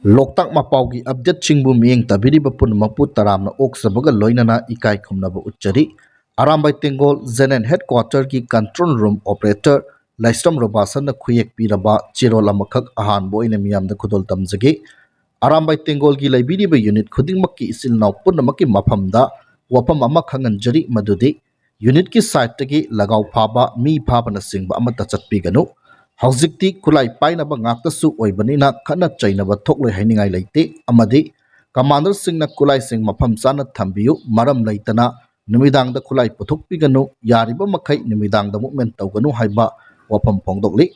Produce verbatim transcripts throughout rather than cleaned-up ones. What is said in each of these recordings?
ꯂꯣꯛꯇꯥꯛ ꯃꯄꯥꯎꯒꯤ ꯑꯞꯗꯦꯠꯁꯤꯡꯕꯨ ꯃꯤꯠꯌꯦꯡ ꯇꯥꯕꯤꯔꯤꯕ ꯄꯨꯝꯅꯃꯛꯄꯨ ꯇꯔꯥꯝꯅ ꯑꯣꯛꯆꯕꯒ ꯂꯣꯏꯅꯅ ꯏꯀꯥꯏ ꯈꯨꯝꯅꯕ ꯎꯠꯆꯔꯤ꯫ ꯑꯔꯥꯝꯕꯥꯏ ꯇꯦꯡꯒꯣꯜ ꯖꯦꯅꯦꯟ ꯍꯦꯗꯀ꯭ꯋꯥꯇꯔꯒꯤ ꯀꯟꯇ꯭ꯔꯣꯜ ꯔꯨꯝ ꯑꯣꯄꯔꯦꯇꯔ ꯂꯥꯏꯁ꯭ꯔꯝ ꯔꯣꯕꯥꯁꯟꯅ ꯈꯨꯌꯦꯛ ꯄꯤꯔꯕ ꯆꯦꯔꯣꯜ ꯑꯃꯈꯛ ꯑꯍꯥꯟꯕ ꯑꯣꯏꯅ ꯃꯤꯌꯥꯝꯗ ꯈꯨꯗꯣꯜ ꯇꯝꯖꯒꯦ꯫ ꯑꯔꯥꯝꯕꯥꯏ ꯇꯦꯡꯒꯣꯜꯒꯤ ꯂꯩꯕꯤꯔꯤꯕ ꯌꯨꯅꯤꯠ ꯈꯨꯗꯤꯡꯃꯛꯀꯤ ꯏꯆꯤꯜ ꯏꯅꯥꯎ ꯄꯨꯝꯅꯃꯛꯀꯤ ꯃꯐꯝꯗ ꯋꯥꯐꯝ ꯑꯃ ꯈꯪꯍꯟꯖꯔꯤ, ꯃꯗꯨꯗꯤ ꯌꯨꯅꯤꯠꯀꯤ ꯁꯥꯏꯠꯇꯒꯤ ꯂꯒꯥꯎ ꯐꯥꯕ, ꯃꯤ ꯐꯥꯕꯅꯆꯤꯡꯕ ꯑꯃꯠꯇ ꯆꯠꯄꯤꯒꯅꯨ꯫ ꯍꯧꯖꯤꯛꯇꯤ ꯈꯨꯠꯂꯥꯏ ꯄꯥꯏꯅꯕ ꯉꯥꯛꯇꯁꯨ ꯑꯣꯏꯕꯅꯤꯅ ꯈꯠꯅ ꯆꯩꯅꯕ ꯊꯣꯛꯂꯣꯏ ꯍꯥꯏꯅꯤꯡꯉꯥꯏ ꯂꯩꯇꯦ꯫ ꯑꯃꯗꯤ ꯀꯃꯥꯟꯗꯔꯁꯤꯡꯅ ꯈꯨꯠꯂꯥꯏꯁꯤꯡ ꯃꯐꯝ ꯆꯥꯅ ꯊꯝꯕꯤꯌꯨ, ꯃꯔꯝ ꯂꯩꯇꯅ ꯅꯨꯃꯤꯗꯥꯡꯗ ꯈꯨꯠꯂꯥꯏ ꯄꯨꯊꯣꯛꯄꯤꯒꯅꯨ, ꯌꯥꯔꯤꯕ ꯃꯈꯩ ꯅꯨꯃꯤꯗꯥꯡꯗ ꯃꯨꯞꯃꯦꯟ ꯇꯧꯒꯅꯨ ꯍꯥꯏꯕ ꯋꯥꯐꯝ ꯐꯣꯡꯗꯣꯛꯂꯤ꯫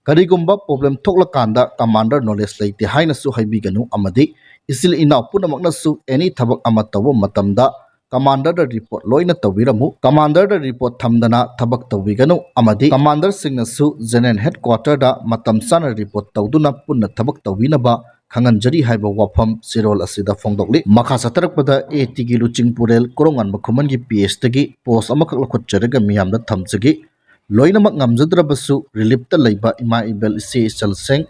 ꯀꯔꯤꯒꯨꯝꯕ ꯄ꯭ꯔꯣꯕ꯭ꯂꯦꯝ ꯊꯣꯛꯂꯀꯥꯟꯗ ꯀꯃꯥꯟꯗꯔ ꯅꯣꯂꯦꯖ ꯂꯩꯇꯦ ꯍꯥꯏꯅꯁꯨ ꯍꯥꯏꯕꯤꯒꯅꯨ, ꯑꯃꯗꯤ ꯏꯆꯤꯜ ꯏꯅꯥꯎ ꯄꯨꯝꯅꯃꯛꯅꯁꯨ ꯑꯦꯅꯤ ꯊꯕꯛ ꯑꯃ ꯇꯧꯕ ꯃꯇꯝꯗ ꯀꯃꯥꯟꯗꯔꯗ ꯔꯤꯄꯣꯔꯠ ꯂꯣꯏꯅ ꯇꯧꯕꯤꯔꯝꯃꯨ꯫ ꯀꯃꯥꯟꯗꯔꯗ ꯔꯤꯄꯣꯔꯠ ꯊꯝꯗꯅ ꯊꯕꯛ ꯇꯧꯕꯤꯒꯅꯨ, ꯑꯃꯗꯤ ꯀꯃꯥꯟꯗꯔꯁꯤꯡꯅꯁꯨ ꯖꯦꯅꯦꯔꯦꯜ ꯍꯦꯗꯀ꯭ꯋꯥꯇꯔꯗ ꯃꯇꯝ ꯆꯥꯅ ꯔꯤꯄꯣꯔꯠ ꯇꯧꯗꯨꯅ ꯄꯨꯟꯅ ꯊꯕꯛ ꯇꯧꯕꯤꯅꯕ ꯈꯪꯍꯟꯖꯔꯤ ꯍꯥꯏꯕ ꯋꯥꯐꯝ ꯆꯦꯔꯣꯜ ꯑꯁꯤꯗ ꯐꯣꯡꯗꯣꯛꯂꯤ꯫ ꯃꯈꯥ ꯆꯠꯊꯔꯛꯄꯗ ꯑꯦ ꯇꯤꯒꯤ ꯂꯨꯆꯤꯡꯄꯨꯔꯦꯜ ꯀꯣꯔꯣꯉꯥꯟꯕ ꯈꯨꯃꯟꯒꯤ ꯄꯤ ꯑꯦꯁꯇꯒꯤ ꯄꯣꯁ ꯑꯃꯈꯛ ꯂꯧꯈꯠꯆꯔꯒ ꯃꯤꯌꯥꯝꯗ ꯊꯝꯖꯒꯦ꯫ ꯂꯣꯏꯅꯃꯛ ꯉꯝꯖꯗ꯭ꯔꯕꯁꯨ ꯔꯤꯂꯤꯞꯇ ꯂꯩꯕ ꯏꯃꯥ ꯏꯕꯦꯜ ꯏꯆꯦ ꯏꯆꯜꯁꯤꯡ,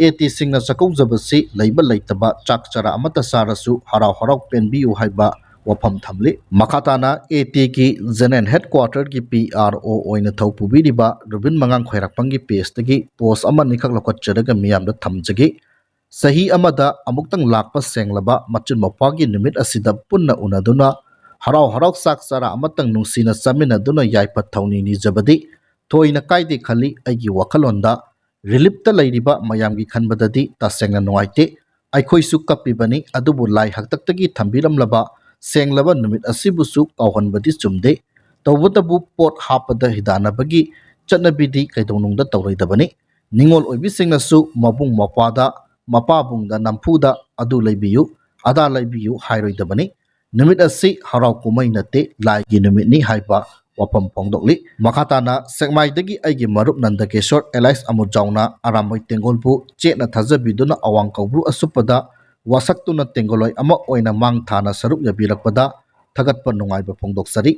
ꯑꯦ ꯇꯤꯁꯤꯡꯅ ꯆꯥꯛꯀꯧꯖꯕꯁꯤ ꯂꯩꯕ ꯂꯩꯇꯕ ꯆꯥꯛ ꯆꯔꯥ ꯑꯃꯠꯇ ꯆꯥꯔꯁꯨ ꯍꯔꯥꯎ ꯍꯔꯥꯎ ꯄꯦꯟꯕꯤꯌꯨ ꯍꯥꯏꯕ ꯋꯥꯐꯝ ꯊꯝꯂꯤ꯫ ꯃꯈꯥ ꯇꯥꯅ ꯑꯦ ꯇꯤꯒꯤ ꯖꯦꯅꯦꯔꯦꯜ ꯍꯦꯗꯀ꯭ꯋꯥꯇꯔꯒꯤ ꯄꯤ ꯑꯥꯔ ꯑꯣ ꯑꯣꯏꯅ ꯊꯧ ꯄꯨꯕꯤꯔꯤꯕ ꯔꯨꯕꯤꯟ ꯃꯉꯥꯡ ꯈ꯭ꯋꯥꯏꯔꯥꯛꯄꯝꯒꯤ ꯄꯦꯖꯇꯒꯤ ꯄꯣꯁ ꯑꯃ ꯑꯅꯤꯈꯛ ꯂꯧꯈꯠꯆꯔꯒ ꯃꯤꯌꯥꯝꯗ ꯊꯝꯖꯒꯦ꯫ ꯆꯍꯤ ꯑꯃꯗ ꯑꯃꯨꯛꯇꯪ ꯂꯥꯛꯄ ꯁꯦꯡꯂꯕ ꯃꯆꯤꯟ ꯃꯧꯄ꯭ꯋꯥꯒꯤ ꯅꯨꯃꯤꯠ ꯑꯁꯤꯗ ꯄꯨꯟꯅ ꯎꯅꯗꯨꯅ ꯍꯔꯥꯎ ꯍꯔꯥꯎ ꯆꯥꯛ ꯆꯔꯥ ꯑꯃꯇꯪ ꯅꯨꯡꯁꯤꯅ ꯆꯥꯃꯤꯟꯅꯗꯨꯅ ꯌꯥꯏꯐ ꯊꯧꯅꯤ ꯅꯤꯖꯕꯗꯤ ꯊꯣꯏꯅ ꯀꯥꯏꯗꯦ ꯈꯜꯂꯤ꯫ ꯑꯩꯒꯤ ꯋꯥꯈꯜꯂꯣꯟꯗ ꯔꯤꯂꯤꯞꯇ ꯂꯩꯔꯤꯕ ꯃꯌꯥꯝꯒꯤ ꯈꯟꯕꯗꯗꯤ ꯇꯁꯦꯡꯅ ꯅꯨꯡꯉꯥꯏꯇꯦ꯫ ꯑꯩꯈꯣꯏꯁꯨ ꯀꯞꯄꯤꯕꯅꯤ, ꯑꯗꯨꯕꯨ ꯂꯥꯏ ꯍꯥꯛꯇꯛꯇꯒꯤ ꯊꯝꯕꯤꯔꯝꯂꯕ ꯁꯦꯡꯂꯕ ꯅꯨꯃꯤꯠ ꯑꯁꯤꯕꯨꯁꯨ ꯀꯥꯎꯍꯟꯕꯗꯤ ꯆꯨꯝꯗꯦ꯫ ꯇꯧꯕꯇꯕꯨ ꯄꯣꯠ ꯍꯥꯞꯄꯗ ꯍꯤꯗꯥꯟꯅꯕꯒꯤ ꯆꯠꯅꯕꯤꯗꯤ ꯀꯩꯗꯧꯅꯨꯡꯗ ꯇꯧꯔꯣꯏꯗꯕꯅꯤ꯫ ꯅꯤꯡꯉꯣꯜ ꯑꯣꯏꯕꯤꯁꯤꯡꯅꯁꯨ ꯃꯕꯨꯡ ꯃꯧꯄ꯭ꯋꯥꯗ, ꯃꯄꯥꯕꯨꯡꯗ, ꯅꯝꯐꯨꯗ ꯑꯗꯨ ꯂꯩꯕꯤꯌꯨ, ꯑꯗꯥ ꯂꯩꯕꯤꯌꯨ ꯍꯥꯏꯔꯣꯏꯗꯕꯅꯤ꯫ ꯅꯨꯃꯤꯠ ꯑꯁꯤ ꯍꯔꯥꯎ ꯀꯨꯝꯍꯩ ꯅꯠꯇꯦ, ꯂꯥꯏꯒꯤ ꯅꯨꯃꯤꯠꯅꯤ ꯍꯥꯏꯕ ꯋꯥꯐꯝ ꯐꯣꯡꯗꯣꯛꯂꯤ꯫ ꯃꯈꯥ ꯇꯥꯅ ꯁꯦꯛꯃꯥꯏꯗꯒꯤ ꯑꯩꯒꯤ ꯃꯔꯨꯞ ꯅꯟꯗꯀꯦꯁꯣꯔ ꯑꯦꯂꯥꯏꯁ ꯑꯃꯨꯖꯥꯎꯅ ꯑꯔꯥꯝꯕꯩ ꯇꯦꯡꯒꯣꯜꯕꯨ ꯆꯦꯠꯅ ꯊꯥꯖꯕꯤꯗꯨꯅ ꯑꯋꯥꯡ ꯀꯧꯕ꯭ꯔꯨ ꯑꯁꯨꯞꯄꯗ ꯋꯥꯁꯛꯇꯨꯅ ꯇꯦꯡꯒꯣꯜꯂꯣꯏ ꯑꯃ ꯑꯣꯏꯅ ꯃꯥꯡ ꯊꯥꯅ ꯁꯔꯨꯛ ꯌꯥꯕꯤꯔꯛꯄꯗ ꯊꯥꯒꯠꯄ ꯅꯨꯡꯉꯥꯏꯕ ꯐꯣꯡꯗꯣꯛꯆꯔꯤ꯫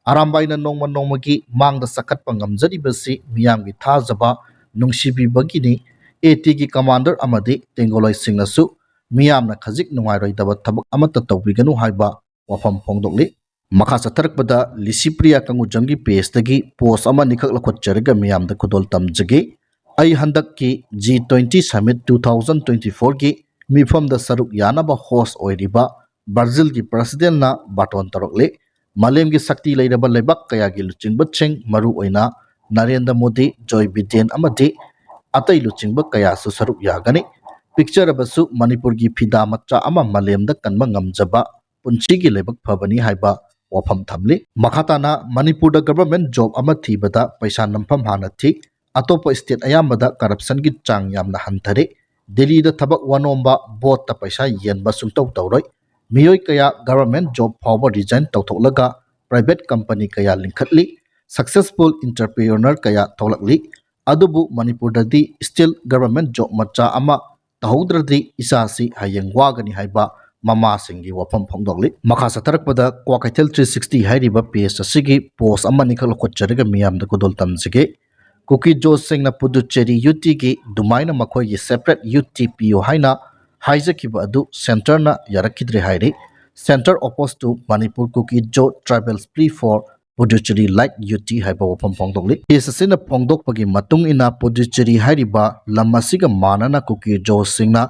ꯑꯔꯥꯝꯕꯥꯏꯅ ꯅꯣꯡꯃ ꯅꯣꯡꯃꯒꯤ ꯃꯥꯡꯗ ꯆꯈꯠꯄ ꯉꯝꯖꯔꯤꯕꯁꯤ ꯃꯤꯌꯥꯝꯒꯤ ꯊꯥꯖꯕ, ꯅꯨꯡꯁꯤꯕꯤꯕꯒꯤꯅꯤ꯫ ꯑꯦ ꯇꯤꯒꯤ ꯀꯃꯥꯟꯗꯔ ꯑꯃꯗꯤ ꯇꯦꯡꯒꯣꯜꯂꯣꯏꯁꯤꯡꯅꯁꯨ ꯃꯤꯌꯥꯝꯅ ꯈꯖꯤꯛ ꯅꯨꯡꯉꯥꯏꯔꯣꯏꯗꯕ ꯊꯕꯛ ꯑꯃꯠꯇ ꯇꯧꯕꯤꯒꯅꯨ ꯍꯥꯏꯕ ꯋꯥꯐꯝ ꯐꯣꯡꯗꯣꯛꯂꯤ꯫ ꯃꯈꯥ ꯆꯠꯊꯔꯛꯄꯗ ꯂꯤꯁꯤꯄ꯭ꯔꯤꯌꯥ ꯀꯪꯒꯨꯖꯝꯒꯤ pageꯇꯒꯤ post ꯑꯃꯅꯤꯈꯛ ꯂꯧꯈꯠꯆꯔꯒ ꯃꯤꯌꯥꯝꯗ ꯈꯨꯗꯣꯜ ꯇꯝꯖꯒꯦ꯫ ꯑꯩ ꯍꯟꯗꯛꯀꯤ G twenty Summit two thousand twenty fourꯒꯤ ꯃꯤꯐꯝꯗ ꯁꯔꯨꯛ ꯌꯥꯅꯕ host ꯑꯣꯏꯔꯤꯕ ꯕ꯭ꯔꯥꯖꯤꯜꯒꯤ presidentꯅ ꯕꯥꯇꯣꯟ ꯇꯧꯔꯛꯂꯤ꯫ ꯃꯥꯂꯦꯝꯒꯤ ꯁꯛꯇꯤ ꯂꯩꯔꯕ ꯂꯩꯕꯥꯛ ꯀꯌꯥꯒꯤ ꯂꯨꯆꯤꯡꯕꯁꯤꯡ, ꯃꯔꯨꯑꯣꯏꯅ ꯅꯔꯦꯟꯗ꯭ꯔ ꯃꯣꯗꯤ, ꯖꯣꯏ ꯕꯤꯗꯦꯟ ꯑꯃꯗꯤ ꯑꯇꯩ ꯂꯨꯆꯤꯡꯕ ꯀꯌꯥꯁꯨ ꯁꯔꯨꯛ ꯌꯥꯒꯅꯤ꯫ ꯄꯤꯛꯆꯔꯕꯁꯨ ꯃꯅꯤꯄꯨꯔꯒꯤ ꯐꯤꯗꯥ ꯃꯆꯥ ꯑꯃ ꯃꯥꯂꯦꯝꯗ ꯀꯟꯕ ꯉꯝꯖꯕ ꯄꯨꯟꯁꯤꯒꯤ ꯂꯥꯏꯕꯛ ꯐꯕꯅꯤ ꯍꯥꯏꯕ ꯋꯥꯐꯝ ꯊꯝꯂꯤ꯫ ꯃꯈꯥ ꯇꯥꯅ ꯃꯅꯤꯄꯨꯔꯗ government job ꯑꯃ ꯊꯤꯕꯗ ꯄꯩꯁꯥ ꯅꯝꯐꯝ ꯍꯥꯟꯅ ꯊꯤ, ꯑꯇꯣꯞꯄ state ꯑꯌꯥꯝꯕꯗ corruptionꯒꯤ ꯆꯥꯡ ꯌꯥꯝꯅ ꯍꯟꯊꯔꯦ꯫ ꯗꯤꯜꯂꯤꯗ ꯊꯕꯛ ꯋꯥꯅꯣꯝꯕ, voteꯇ ꯄꯩꯁꯥ ꯌꯦꯟꯕ ꯁꯨꯡꯇꯧ ꯇꯧꯔꯣꯏ꯫ ꯃꯤꯑꯣꯏ ꯀꯌꯥ government job ꯐꯥꯎꯕ resign ꯇꯧꯊꯣꯛꯂꯒ private company ꯀꯌꯥ ꯂꯤꯡꯈꯠꯂꯤ꯫ Successful entrepreneur ꯀꯌꯥ ꯊꯣꯛꯂꯛꯂꯤ꯫ ꯑꯗꯨꯕꯨ ꯃꯅꯤꯄꯨꯔꯗꯗꯤ still government job ꯃꯆꯥ ꯑꯃ ꯇꯧꯍꯧꯗ꯭ꯔꯗꯤ ꯏꯆꯥꯁꯤ ꯍꯌꯦꯡ ꯋꯥꯒꯅꯤ ꯍꯥꯏꯕ ꯃꯃꯥꯁꯤꯡꯒꯤ ꯋꯥꯐꯝ ꯐꯣꯡꯗꯣꯛꯂꯤ꯫ ꯃꯈꯥ ꯆꯠꯊꯔꯛꯄꯗ ꯀ꯭ꯋꯥꯀꯩꯊꯦꯜ three sixty ꯍꯥꯏꯔꯤꯕ page ꯑꯁꯤꯒꯤ post ꯑꯃꯅꯤꯈꯛ ꯂꯧꯈꯠꯆꯔꯒ ꯃꯤꯌꯥꯝꯗ ꯈꯨꯗꯣꯜ ꯇꯝꯖꯒꯦ꯫ ꯀꯨꯀꯤ ꯖꯣꯁꯤꯡꯅ ꯄꯨꯗꯨꯆꯦꯔꯤ UTꯒꯤ ꯑꯗꯨꯃꯥꯏꯅ ꯃꯈꯣꯏꯒꯤ separate UT ꯄꯤꯌꯨ ꯍꯥꯏꯅ ꯍꯥꯏꯖꯈꯤꯕ ꯑꯗꯨ centreꯅ ꯌꯥꯔꯛꯈꯤꯗ꯭ꯔꯦ ꯍꯥꯏꯔꯤ꯫ Centre oppose to Manipur Kuki Zo tribals plea for Puducherry like UT ꯍꯥꯏꯕ ꯋꯥꯐꯝ ꯐꯣꯡꯗꯣꯛꯂꯤ꯫ Case ꯑꯁꯤꯅ ꯐꯣꯡꯗꯣꯛꯄꯒꯤ ꯃꯇꯨꯡ ꯏꯟꯅ ꯄꯨꯗꯨꯆꯦꯔꯤ ꯍꯥꯏꯔꯤꯕ ꯂꯝ ꯑꯁꯤꯒ ꯃꯥꯟꯅꯅ ꯀꯨꯀꯤ ꯖꯣꯁꯤꯡꯅ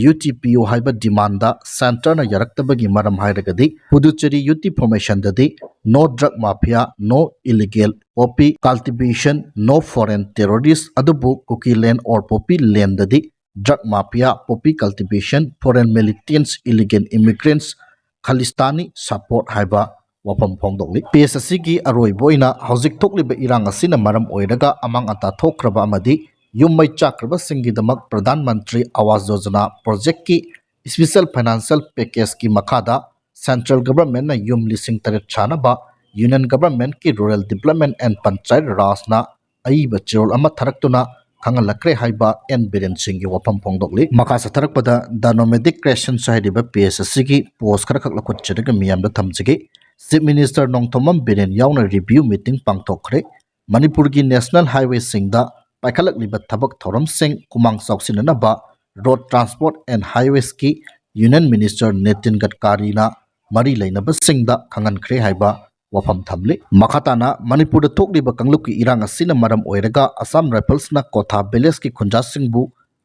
UT ꯄꯤꯌꯨ ꯍꯥꯏꯕ demandꯗ centreꯅ ꯌꯥꯔꯛꯇꯕꯒꯤ ꯃꯔꯝ ꯍꯥꯏꯔꯒꯗꯤ Puducherry UT formationꯗꯗꯤ no drug mafia, no illegal poppy cultivation, no foreign terrorist, ꯑꯗꯨꯕꯨ Kuki land or poppy landꯗꯤ drug mafia, poppy cultivation, foreign militants, illegal immigrants, Khalistani support ꯍꯥꯏꯕ ꯋꯥꯐꯝ ꯐꯣꯡꯗꯣꯛꯂꯤ꯫ Page ꯑꯁꯤꯒꯤ ꯑꯔꯣꯏꯕ ꯑꯣꯏꯅ ꯍꯧꯖꯤꯛ ꯊꯣꯛꯂꯤꯕ ꯏꯔꯥꯡ ꯑꯁꯤꯅ ꯃꯔꯝ ꯑꯣꯏꯔꯒ ꯑꯃꯥꯡ ꯑꯇꯥ ꯊꯣꯛꯈ꯭ꯔꯕ ꯑꯃꯗꯤ ꯌꯨꯝ ꯃꯩ ꯆꯥꯛꯈ꯭ꯔꯕꯁꯤꯡꯒꯤꯗꯃꯛ ꯄ꯭ꯔꯙꯥꯟ ꯃꯟꯇ꯭ꯔꯤ ꯑꯋꯥꯁ ꯌꯣꯖꯅꯥ projectꯀꯤ special financial packageꯀꯤ ꯃꯈꯥꯗ central governmentꯅ ꯌꯨꯝ ꯂꯤꯁꯤꯡ ꯇꯔꯦꯠ ꯁꯥꯅꯕ union governmentꯀꯤ rural development and panchayat ꯔꯥꯖꯅ ꯑꯏꯕ ꯆꯦꯔꯣꯜ ꯑꯃ ꯊꯥꯔꯛꯇꯨꯅ ꯈꯪꯍꯜꯂꯛꯈ꯭ꯔꯦ ꯍꯥꯏꯕ ꯑꯦꯟ ꯕꯤꯔꯦꯟ ꯁꯤꯡꯒꯤ ꯋꯥꯐꯝ ꯐꯣꯡꯗꯣꯛꯂꯤ꯫ ꯃꯈꯥ ꯆꯠꯊꯔꯛꯄꯗ The Nomadic Creations ꯍꯥꯏꯔꯤꯕ page ꯑꯁꯤꯒꯤ post ꯈꯔꯈꯛ ꯂꯧꯈꯠꯆꯔꯒ ꯃꯤꯌꯥꯝꯗ ꯊꯝꯖꯒꯦ꯫ Chief Minister ꯅꯣꯡꯊꯣꯝꯕꯝ ꯕꯤꯔꯦꯟ ꯌꯥꯎꯅ review meeting ꯄꯥꯡꯊꯣꯛꯈ꯭ꯔꯦ꯫ ꯃꯅꯤꯄꯨꯔꯒꯤ national highwayꯁꯤꯡꯗ ꯄꯥꯏꯈꯠꯂꯛꯂꯤꯕ ꯊꯕꯛ ꯊꯧꯔꯝꯁꯤꯡ ꯈꯨꯃꯥꯡ ꯆꯥꯎꯁꯤꯟꯅꯅꯕ Road Transport and Highwaysꯀꯤ Union Minister Nitin ꯒꯗꯀꯥꯔꯤꯅ ꯃꯔꯤ ꯂꯩꯅꯕꯁꯤꯡꯗ ꯈꯪꯍꯟꯈ꯭ꯔꯦ ꯍꯥꯏꯕ ꯋꯥꯐꯝ ꯊꯝꯂꯤ꯫ ꯃꯈꯥ ꯇꯥꯅ ꯃꯅꯤꯄꯨꯔꯗ ꯊꯣꯛꯂꯤꯕ ꯀꯥꯡꯂꯨꯞꯀꯤ ꯏꯔꯥꯡ ꯑꯁꯤꯅ ꯃꯔꯝ ꯑꯣꯏꯔꯒ Assam Riflesꯅ ꯀꯣꯊꯥ villageꯀꯤ ꯈꯨꯟꯖꯥꯁꯤꯡꯕꯨ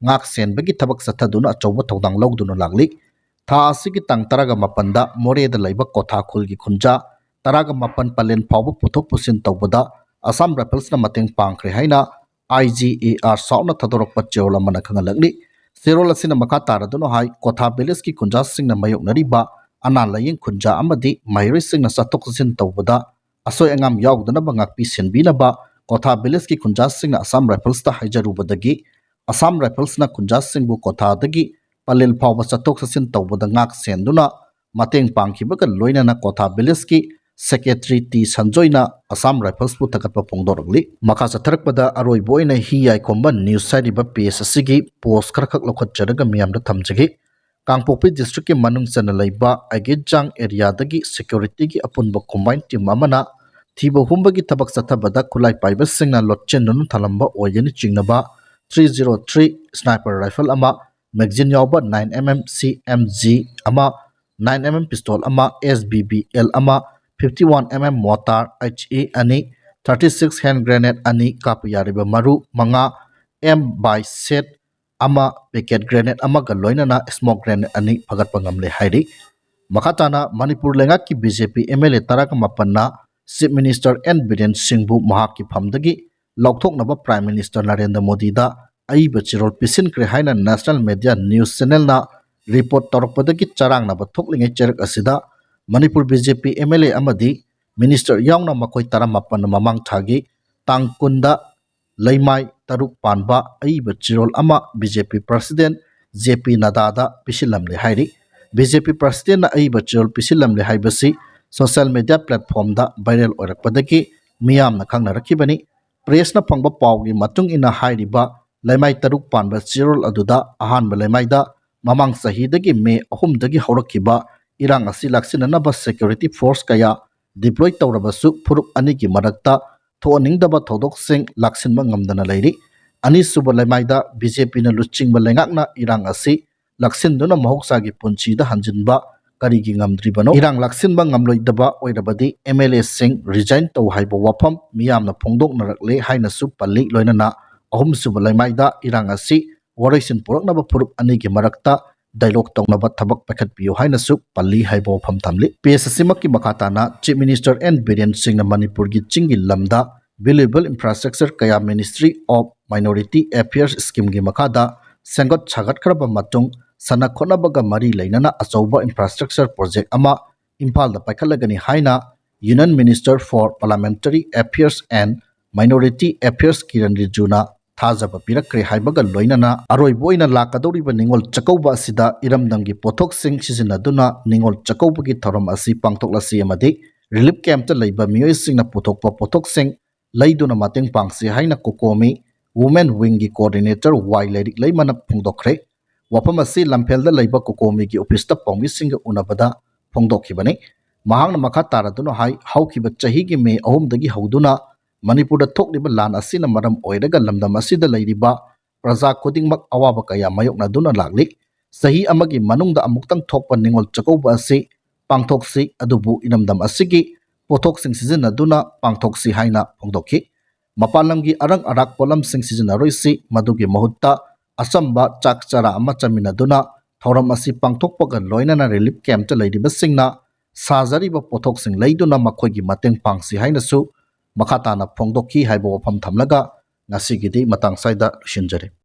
ꯉꯥꯛ ꯁꯦꯟꯕꯒꯤ ꯊꯕꯛ ꯆꯠꯊꯗꯨꯅ ꯑꯆꯧꯕ ꯊꯧꯗꯥꯡ ꯂꯧꯗꯨꯅ ꯂꯥꯛꯂꯤ꯫ ꯊꯥ ꯑꯁꯤꯒꯤ ꯇꯥꯡ ꯇꯔꯥꯒ ꯃꯥꯄꯟꯗ ꯃꯣꯔꯦꯗ ꯂꯩꯕ ꯀꯣꯊꯥ ꯈꯨꯜꯒꯤ ꯈꯨꯟꯖꯥ ꯇꯔꯥꯒ ꯃꯥꯄꯟ ꯄꯂꯦꯟ ꯐꯥꯎꯕ ꯄꯨꯊꯣꯛ ꯄꯨꯁꯤꯟ ꯇꯧꯕꯗ Assam Riflesꯅ ꯃꯇꯦꯡ ꯄꯥꯡꯈ꯭ꯔꯦ ꯍꯥꯏꯅ I G A R Southꯅ ꯊꯥꯗꯣꯔꯛꯄ ꯆꯦꯔꯣꯜ ꯑꯃꯅ ꯈꯪꯍꯜꯂꯛꯂꯤ꯫ ꯆꯦꯔꯣꯜ ꯑꯁꯤꯅ ꯃꯈꯥ ꯇꯥꯔꯗꯨꯅ ꯍꯥꯏ, ꯀꯣꯊꯥ villageꯀꯤ ꯈꯨꯟꯖꯥꯁꯤꯡꯅ ꯃꯥꯌꯣꯛꯅꯔꯤꯕ ꯑꯅꯥ ꯂꯥꯏꯌꯦꯡ ꯈꯨꯟꯖꯥ ꯑꯃꯗꯤ ꯃꯍꯩꯔꯣꯏꯁꯤꯡꯅ ꯆꯠꯊꯣꯛ ꯆꯠꯁꯤꯟ ꯇꯧꯕꯗ ꯑꯁꯣꯏ ꯑꯉꯥꯝ ꯌꯥꯎꯗꯅꯕ ꯉꯥꯛꯄꯤ ꯁꯦꯟꯕꯤꯅꯕ ꯀꯣꯊꯥ villageꯀꯤ ꯈꯨꯟꯖꯥꯁꯤꯡꯅ Assam Riflesꯇ ꯍꯥꯏꯖꯔꯨꯕꯗꯒꯤ Assam Riflesꯅ ꯈꯨꯟꯖꯥꯁꯤꯡꯕꯨ ꯀꯣꯊꯥꯗꯒꯤ ꯄꯂꯦꯜ ꯐꯥꯎꯕ ꯆꯠꯊꯣꯛ ꯆꯠꯁꯤꯟ ꯇꯧꯕꯗ ꯉꯥꯛ ꯁꯦꯟꯗꯨꯅ ꯃꯇꯦꯡ ꯄꯥꯡꯈꯤꯕꯒ ꯂꯣꯏꯅꯅ ꯀꯣꯊꯥ villageꯀꯤ Secretary ꯇꯤ ꯁꯟꯖꯣꯏꯅ Assam Riflesꯄꯨ ꯊꯥꯒꯠꯄ ꯐꯣꯡꯗꯣꯔꯛꯂꯤ꯫ ꯃꯈꯥ ꯆꯠꯊꯔꯛꯄꯗ ꯑꯔꯣꯏꯕ ꯑꯣꯏꯅ ꯍꯤ ꯌꯥꯏꯈꯣꯝꯕ news ꯍꯥꯏꯔꯤꯕ page ꯑꯁꯤꯒꯤ post ꯈꯔꯈꯛ ꯂꯧꯈꯠꯆꯔꯒ ꯃꯤꯌꯥꯝꯗ ꯊꯝꯖꯒꯦ꯫ ꯀꯥꯡꯄꯣꯛꯄꯤ districtꯀꯤ ꯃꯅꯨꯡ ꯆꯟꯅ ꯂꯩꯕ ꯑꯩꯒꯤꯖꯥꯡ areaꯗꯒꯤ securityꯒꯤ ꯑꯄꯨꯟꯕ combined team ꯑꯃꯅ ꯊꯤꯕ ꯍꯨꯝꯕꯒꯤ ꯊꯕꯛ ꯆꯠꯊꯕꯗ ꯈꯨꯠꯂꯥꯏ ꯄꯥꯏꯕꯁꯤꯡꯅ ꯂꯣꯠꯁꯤꯟꯗꯨꯅ ꯊꯝꯂꯝꯕ ꯑꯣꯏꯒꯅꯤ ꯆꯤꯡꯅꯕ three zero three sniper rifle ꯑꯃ, magazine ꯌꯥꯎꯕ nine M M C M G ꯑꯃ, nine M M pistol ꯑꯃ, S B B L ꯑꯃ, fifty one M M mortar H E ꯑꯅꯤ, thirty six hand grenade ꯑꯅꯤ, ꯀꯥꯞꯄ ꯌꯥꯔꯤꯕ ꯃꯔꯨ ꯃꯉꯥ, M by set ꯑꯃ, packet grenade ꯑꯃꯒ ꯂꯣꯏꯅꯅ smoke grenade ꯑꯅꯤ ꯐꯒꯠꯄ ꯉꯝꯂꯦ ꯍꯥꯏꯔꯤ꯫ ꯃꯈꯥ ꯇꯥꯅ ꯃꯅꯤꯄꯨꯔ ꯂꯩꯉꯥꯛꯀꯤ B J P M L A ꯇꯔꯥꯒ ꯃꯥꯄꯟꯅ Chief Minister N ꯕꯤꯔꯦꯟ ꯁꯤꯡꯕꯨ ꯃꯍꯥꯛꯀꯤ ꯐꯝꯗꯒꯤ ꯂꯧꯊꯣꯛꯅꯕ Prime Minister ꯅꯔꯦꯟꯗ꯭ꯔ ꯃꯣꯗꯤꯗ ꯑꯏꯕ ꯆꯦꯔꯣꯜ ꯄꯤꯁꯤꯟꯈ꯭ꯔꯦ ꯍꯥꯏꯅ National Media News Channelꯅ report ꯇꯧꯔꯛꯄꯗꯒꯤ ꯆꯔꯥꯡꯅꯕ ꯊꯣꯛꯂꯤꯉꯩ ꯆꯩꯔꯛ ꯑꯁꯤꯗ Manipur B J P M L A ꯑꯃꯗꯤ minister ꯌꯥꯎꯅ ꯃꯈꯣꯏ ꯇꯔꯥꯃꯥꯄꯟꯅ ꯃꯃꯥꯡ ꯊꯥꯒꯤ ꯇꯥꯡ ꯀꯨꯟꯗ ꯂꯩꯃꯥꯏ ꯇꯔꯨꯛ ꯄꯥꯟꯕ ꯑꯏꯕ ꯆꯦꯔꯣꯜ ꯑꯃ B J P President J P ꯅꯗꯥꯗ ꯄꯤꯁꯤꯜꯂꯝꯂꯦ ꯍꯥꯏꯔꯤ꯫ B J P Presidentꯅ ꯑꯏꯕ ꯆꯦꯔꯣꯜ ꯄꯤꯁꯤꯜꯂꯝꯂꯦ ꯍꯥꯏꯕꯁꯤ social media platformꯗ viral ꯑꯣꯏꯔꯛꯄꯗꯒꯤ ꯃꯤꯌꯥꯝꯅ ꯈꯪꯅꯔꯛꯈꯤꯕꯅꯤ꯫ Pressꯅ ꯐꯪꯕ ꯄꯥꯎꯒꯤ ꯃꯇꯨꯡ ꯏꯟꯅ ꯍꯥꯏꯔꯤꯕ ꯂꯩꯃꯥꯏ ꯇꯔꯨꯛ ꯄꯥꯟꯕ ꯆꯦꯔꯣꯜ ꯑꯗꯨꯗ ꯑꯍꯥꯟꯕ ꯂꯩꯃꯥꯏꯗ ꯃꯃꯥꯡ ꯆꯍꯤꯗꯒꯤ May ꯑꯍꯨꯝꯗꯒꯤ ꯍꯧꯔꯛꯈꯤꯕ ꯏꯔꯥꯡ ꯑꯁꯤ ꯂꯥꯛꯁꯤꯟꯅꯅꯕ security force ꯀꯌꯥ deploy ꯇꯧꯔꯕꯁꯨ ꯐꯨꯔꯨꯞ ꯑꯅꯤꯒꯤ ꯃꯔꯛꯇ ꯊꯣꯛꯍꯟꯅꯤꯡꯗꯕ ꯊꯧꯗꯣꯛꯁꯤꯡ ꯂꯥꯛꯁꯤꯟꯕ ꯉꯝꯗꯅ ꯂꯩꯔꯤ꯫ ꯑꯅꯤꯁꯨꯕ ꯂꯩꯃꯥꯏꯗ ꯕꯤ ꯖꯦ ꯄꯤꯅ ꯂꯨꯆꯤꯡꯕ ꯂꯩꯉꯥꯛꯅ ꯏꯔꯥꯡ ꯑꯁꯤ ꯂꯥꯛꯁꯤꯟꯗꯨꯅ ꯃꯍꯧꯁꯥꯒꯤ ꯄꯨꯟꯁꯤꯗ ꯍꯟꯖꯤꯟꯕ ꯀꯔꯤꯒꯤ ꯉꯝꯗ꯭ꯔꯤꯕꯅꯣ? ꯏꯔꯥꯡ ꯂꯥꯛꯁꯤꯟꯕ ꯉꯝꯂꯣꯏꯗꯕ ꯑꯣꯏꯔꯕꯗꯤ ꯑꯦꯝ ꯑꯦꯜ ꯑꯦꯁꯤꯡ ꯔꯤꯖꯥꯏꯟ ꯇꯧ ꯍꯥꯏꯕ ꯋꯥꯐꯝ ꯃꯤꯌꯥꯝꯅ ꯐꯣꯡꯗꯣꯛꯅꯔꯛꯂꯦ ꯍꯥꯏꯅꯁꯨ ꯄꯜꯂꯤ꯫ ꯂꯣꯏꯅꯅ ꯑꯍꯨꯝꯁꯨꯕ ꯂꯩꯃꯥꯏꯗ ꯏꯔꯥꯡ ꯑꯁꯤ ꯋꯥꯔꯣꯏꯁꯤꯟ ꯄꯨꯔꯛꯅꯕ ꯐꯨꯔꯨꯞ ꯑꯅꯤꯒꯤ ꯃꯔꯛꯇ ꯗꯥꯏꯂꯣꯛ ꯇꯧꯅꯕ ꯊꯕꯛ ꯄꯥꯏꯈꯠꯄꯤꯌꯨ ꯍꯥꯏꯅꯁꯨ ꯄꯜꯂꯤ ꯍꯥꯏꯕ ꯋꯥꯐꯝ ꯊꯝꯂꯤ꯫ ꯄꯦꯖ ꯑꯁꯤꯃꯛꯀꯤ ꯃꯈꯥ ꯇꯥꯅ ꯆꯤꯐ ꯃꯤꯅꯤꯁꯇꯔ ꯑꯦꯟ ꯕꯤꯔꯦꯟ ꯁꯤꯡꯅ ꯃꯅꯤꯄꯨꯔꯒꯤ ꯆꯤꯡꯒꯤ ꯂꯝꯗ ꯚꯦꯂꯨꯑꯦꯕꯜ ꯏꯟꯐ꯭ꯔꯥꯁ꯭ꯇ꯭ꯔꯛꯆꯔ ꯀꯌꯥ Ministry of Minority Affairs Scheme ꯒꯤ ꯃꯈꯥꯗ ꯁꯦꯝꯒꯠ ꯁꯥꯒꯠꯈ꯭ꯔꯕ ꯃꯇꯨꯡ ꯁꯥꯟꯅ ꯈꯣꯠꯅꯕꯒ ꯃꯔꯤ ꯂꯩꯅꯅ ꯑꯆꯧꯕ ꯏꯟꯐ꯭ꯔꯥꯁ꯭ꯇ꯭ꯔꯛꯆꯔ ꯄ꯭ꯔꯣꯖꯦꯛ ꯑꯃ ꯏꯝꯐꯥꯜꯗ ꯄꯥꯏꯈꯠꯂꯒꯅꯤ ꯍꯥꯏꯅ Union Minister for Parliamentary Affairs and Minority Affairs Kiran ꯔꯤꯖꯤꯖꯨꯅ ꯊꯥꯖꯕ ꯄꯤꯔꯛꯈ꯭ꯔꯦ ꯍꯥꯏꯕꯒ ꯂꯣꯏꯅꯅ ꯑꯔꯣꯏꯕ ꯑꯣꯏꯅ ꯂꯥꯛꯀꯗꯧꯔꯤꯕ ꯅꯤꯉꯣꯜ ꯆꯥꯛꯀꯧꯕ ꯑꯁꯤꯗ ꯏꯔꯝꯗꯝꯒꯤ ꯄꯣꯠꯊꯣꯛꯁꯤꯡ ꯁꯤꯖꯤꯟꯅꯗꯨꯅ ꯅꯤꯉꯣꯜ ꯆꯥꯛꯀꯧꯕꯒꯤ ꯊꯧꯔꯝ ꯑꯁꯤ ꯄꯥꯡꯊꯣꯛꯂꯁꯤ ꯑꯃꯗꯤ ꯔꯤꯂꯤꯐ ꯀꯦꯝꯞꯇ ꯂꯩꯕ ꯃꯤꯑꯣꯏꯁꯤꯡꯅ ꯄꯨꯊꯣꯛꯄ ꯄꯣꯠꯊꯣꯛꯁꯤꯡ ꯂꯩꯗꯨꯅ ꯃꯇꯦꯡ ꯄꯥꯡꯁꯤ ꯍꯥꯏꯅ ꯀꯣꯀꯣꯃꯤ ꯋꯨꯃꯦꯟ ꯋꯤꯡꯒꯤ ꯀꯣꯑꯣꯔꯗꯤꯅꯦꯇꯔ ꯋꯥꯏ ꯂꯥꯏꯔꯤꯛ ꯂꯩꯃꯅ ꯐꯣꯡꯗꯣꯛꯈ꯭ꯔꯦ꯫ ꯋꯥꯐꯝ ꯑꯁꯤ ꯂꯝꯐꯦꯜꯗ ꯂꯩꯕ ꯀꯣꯀꯣꯃꯤꯒꯤ ꯑꯣꯐꯤꯁꯇ ꯄꯥꯎꯃꯤꯁꯤꯡꯒ ꯎꯅꯕꯗ ꯐꯣꯡꯗꯣꯛꯈꯤꯕꯅꯤ꯫ ꯃꯍꯥꯛꯅ ꯃꯈꯥ ꯇꯥꯔꯗꯨꯅ ꯍꯥꯏ, ꯍꯧꯈꯤꯕ ꯆꯍꯤꯒꯤ ꯃꯦ ꯑꯍꯨꯝꯗꯒꯤ ꯍꯧꯗꯨꯅ ꯃꯅꯤꯄꯨꯔꯗ ꯊꯣꯛꯂꯤꯕ ꯂꯥꯟ ꯑꯁꯤꯅ ꯃꯔꯝ ꯑꯣꯏꯔꯒ ꯂꯝꯗꯝ ꯑꯁꯤꯗ ꯂꯩꯔꯤꯕ ꯄ꯭ꯔꯖꯥ ꯈꯨꯗꯤꯡꯃꯛ ꯑꯋꯥꯕ ꯀꯌꯥ ꯃꯥꯌꯣꯛꯅꯗꯨꯅ ꯂꯥꯛꯂꯤ꯫ ꯆꯍꯤ ꯑꯃꯒꯤ ꯃꯅꯨꯡꯗ ꯑꯃꯨꯛꯇꯪ ꯊꯣꯛꯄ ꯅꯤꯉꯣꯜ ꯆꯥꯛꯀꯧꯕ ꯑꯁꯤ ꯄꯥꯡꯊꯣꯛꯁꯤ, ꯑꯗꯨꯕꯨ ꯏꯔꯝꯗꯝ ꯑꯁꯤꯒꯤ ꯄꯣꯠꯊꯣꯛꯁꯤꯡ ꯁꯤꯖꯤꯟꯅꯗꯨꯅ ꯄꯥꯡꯊꯣꯛꯁꯤ ꯍꯥꯏꯅ ꯐꯣꯡꯗꯣꯛꯈꯤ꯫ ꯃꯄꯥꯟ ꯂꯝꯒꯤ ꯑꯔꯪ ꯑꯔꯥꯛ ꯄꯣꯠꯂꯝꯁꯤꯡ ꯁꯤꯖꯤꯟꯅꯔꯣꯏꯁꯤ, ꯃꯗꯨꯒꯤ ꯃꯍꯨꯠꯇ ꯑꯆꯝꯕ ꯆꯥꯛ ꯆꯔꯥ ꯑꯃ ꯆꯥꯃꯤꯟꯅꯗꯨꯅ ꯊꯧꯔꯝ ꯑꯁꯤ ꯄꯥꯡꯊꯣꯛꯄꯒ ꯂꯣꯏꯅꯅ ꯔꯤꯂꯤꯐ ꯀꯦꯝꯞꯇ ꯂꯩꯔꯤꯕꯁꯤꯡꯅ ꯁꯥꯖꯔꯤꯕ ꯄꯣꯠꯊꯣꯛꯁꯤꯡ ꯂꯩꯗꯨꯅ ꯃꯈꯣꯏꯒꯤ ꯃꯇꯦꯡ ꯄꯥꯡꯁꯤ ꯍꯥꯏꯅꯁꯨ ꯃꯈꯥ ꯇꯥꯅ ꯐꯣꯡꯗꯣꯛꯈꯤ ꯍꯥꯏꯕ ꯋꯥꯐꯝ ꯊꯝꯂꯒ ꯉꯁꯤꯒꯤꯗꯤ ꯃꯇꯥꯡ ꯁ꯭ꯋꯥꯏꯗ ꯂꯣꯏꯁꯤꯟꯖꯔꯦ꯫